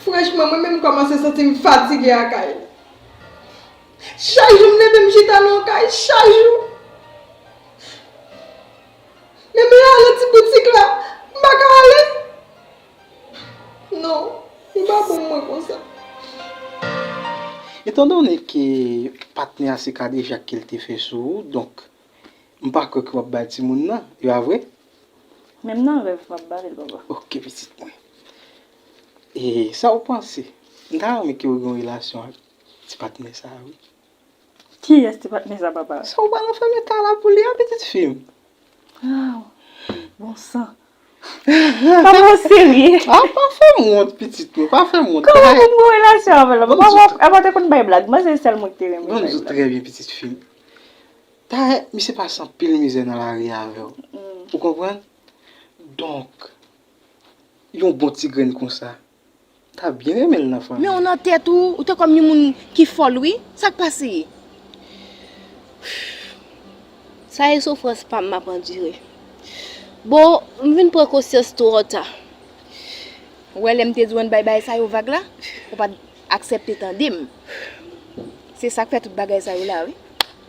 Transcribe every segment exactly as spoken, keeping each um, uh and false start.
Franchman, mwen menm m kòmanse santi m fatige lakay. Chak jou m leve m chita nan yon kay, chak jou. Menm lè al nan ti boutik la, m pa ka ale. Non, li pa bon mwen konsa. Etandone ke patnè a se kadejak ke l te fè sou ou, donk, m pa kwè ke w ap bay timoun nan, e pa vre? Menm nan rèv m ap ba li l, papa. Ok, pitit mwen. E sa w panse? M ta renmen ke w gen yon relasyon ak ti patnè sa a, wi. Kiyès ti patnè sa, papa? Sa w pral anfèmen kay la pou li a, pitit fi m? Aw, bon san. Papa, w serye? A, pa fè m wont, pitit mwen, pa fè m wont. Kòman pou m gen relasyon avè l? Papa, w ap te konn bay blag. Mwen, se sèl mwen ki te renmen bay blag. Ban m di w trè byen, pitit fi m. Dayè, misye pase anpil mizè nan lari a avè w. Ou konprann? Donk, yon bon ti grenn konsa, m ta byen renmen l nan fanmi. Men w nan tèt ou, ou te kòm yon moun ki fòl wi. Sa k pase? Sa e soufrans pa m m ap andire. Bon, m vin pran konsyans twò ta. Ou wè lè m te di w ann bay bagay sa yo vag la, ou pa t aksepte tande m. Se sa k fè tout bagay sa yo la wi.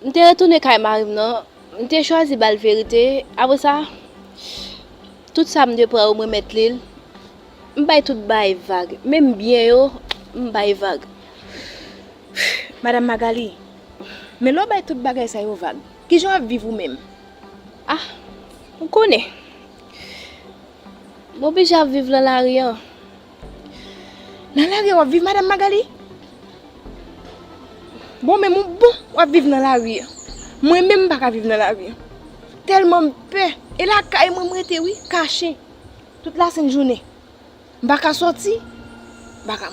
M te retounen kay mari m nan, m te chwazi ba l verite, apre sa, tout sa m te pran yo m remèt li l. M bay tout bagay vag, menm byen yo, m bay vag. Madanm Magali, men lè w bay tout bagay sa yo vag, kijan w ap viv ou menm? Ah, ou konnen. M oblije ap viv nan lari an. Nan lari an w ap viv, Madanm Magali? Bon, men m bon, w ap viv nan lari an. Mwen menm, m pa ka viv nan lari an. Tèlman m pè. E lakay mwen m rete, wi, kache. Tout lasent jounen. M pa ka sòti. M pa ka.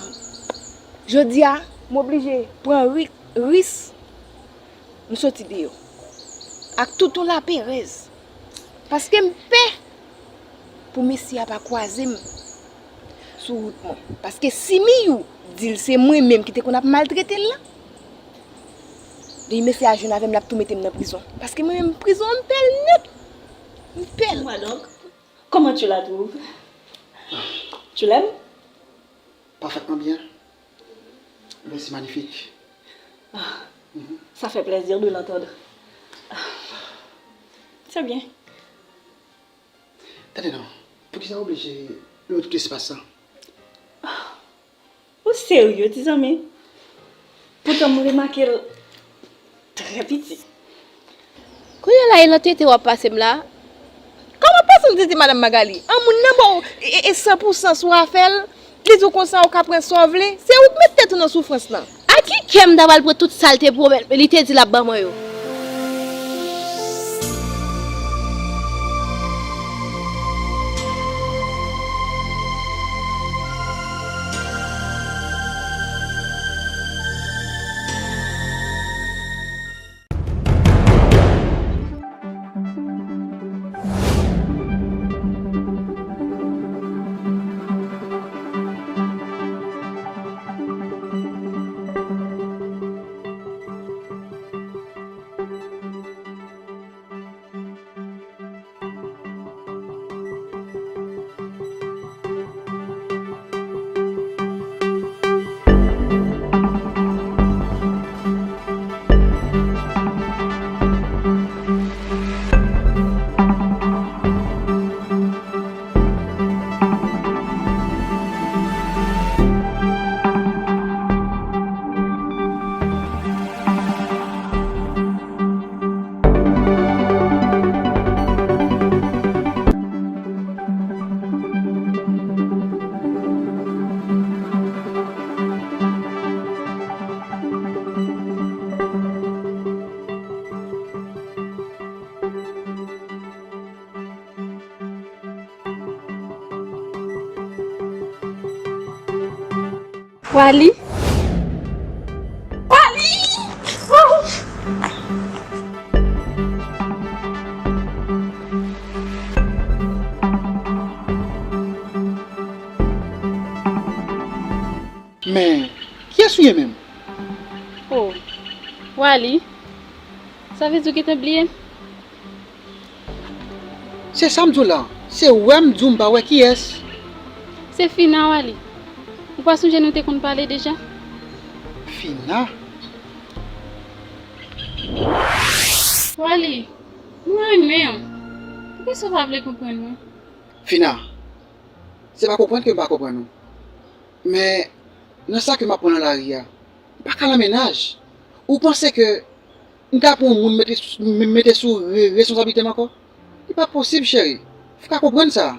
Jodi a, m oblije pran ri, ris. M soti deyò ak tout yon laperèz, paske m pè pou mesye a pa kwaze m sou wout mwen. Paske si Miyou di l se mwen menm ki te konn ap maltrete l lan, li mesye a jwenn avè m, l ap tou mete m nan prizon. Paske mwen menm, prizon an, m pè l nèt. M pè l. Dis-moi donc, comment tu la trouves? Tu l'aimes? Parfaitement bien. Merci, magnifique. Ah, ça fait plaisir de l'entendre. Ah, c'est bien. Tande non, poukisa w oblije louwe tout espas sa? Ou serye, ti zanmi? Poutan m remake l trè piti. Kounye a la e nan tete w ap pase m la? Kòman pase m tete, Madanm Magali? An moun nan ba w e, e, e san pou san sou afè l, li di w konsa ou ka pran sa w vle, se ou k met tèt ou nan soufrans lan. A ki kè m ta pral pran tout sa l te pwomèt mwen, li te di l ap ban mwen yo? Wali. Wali! Men, kiyès ou ye menm? Oh, Wali, sa vle di w gentan bliye m? Se sa m di w la, se wè m di w m pa wè kiyès. Se Fina, Wali. M pa sonje nou te konn pale deja? Fina? Wally, mwen renmen w. Poukisa w pa vle konprann mwen? Fina, se pa konprann ke m pa konprann ou. Men, nan sa ke m ap pran nan lari a, m pa ka nan mennaj. Ou panse ke m ka pran yon moun mete, mete sou re-, responsablite m ankò? Li pa posib, cheri. Ou ka konprann sa.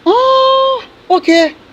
Ah, ok.